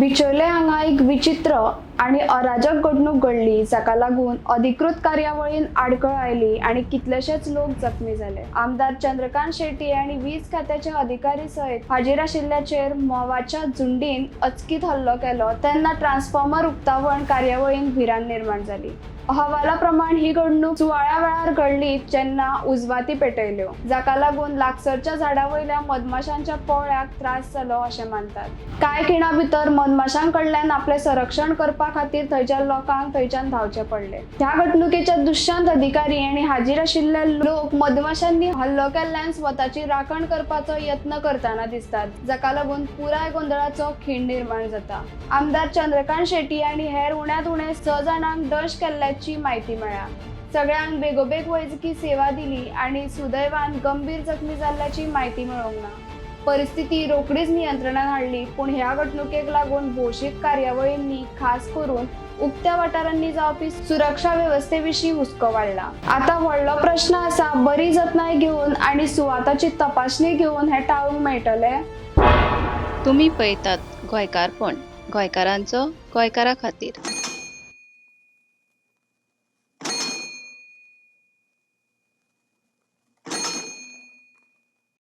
बिचोले हांगा एक विचित्र आनी अराजक घडणूक घडली, जाका लागून अधिकृत कार्यावळीन आडखळ आयली आनी कितलेशेच लोक जखमी जाले. आमदार चंद्रकांत शेट्टी आनी वीज खात्याचे अधिकारी सयत हाजीर आशिल्ल्याचेर म्होंवाच्या झुंडीन अचकीत हल्लो केलो तेन्ना ट्रान्सफॉर्मर उक्तावण कार्यावळीन भिरांत निर्माण जाली. अहवाला प्रमाण ही घडणूक सुवाळ्या वेळार घडली जेन्ना उजवाती पेटयल्यो, जाका लागून लागसरच्या झाडा वयल्या मधमाशांच्या पोळ्याक त्रास जालो अशें मानतात. कांय खिणा भितर मधमाशां कडल्यान आपलें संरक्षण करपा खातीर थंयच्या लोकांक थंयच्यान धांवचें पडलें. ह्या घडणुकेच्या दुश्यांत अधिकारी आनी हाजीर आशिल्ले लोक मधमाशांनी हल्लो केल्ल्यान स्वताची राखण करपाचो यत्न करतना दिसतात, जाका लागून पुराय गोंदळाचो खीण निर्माण जाता. आमदार चंद्रकांत शेट्टी आनी हेर उण्यांत उणे 6 जाणांक दंश केल्ल्याची म्हायती मेळ्ळ्या. सगळ्यांक बेगोबेग वैजकी सेवा दिली आनी सुदैवान गंभीर जखमी जाल्ल्याची म्हायती मेळोंक ना. परिस्थिती रोखडीच नियंत्रणात हाडली, पूण ह्या घडणुकेक लागून भौशीक कार्यावळींनी, खास करून उक्त्या वाठारांनी जावपी सुरक्षा वेवस्थे विशीं हुस्को वाडला. आतां व्हडलो प्रश्न आसा, बरी जतनाय घेवन आनी सुवाताची तपासणी घेवन हें टाळूंक मेळटलें? तुमी पळयतात गोंयकारपण, गोंयकारांचो गोंयकारा खातीर.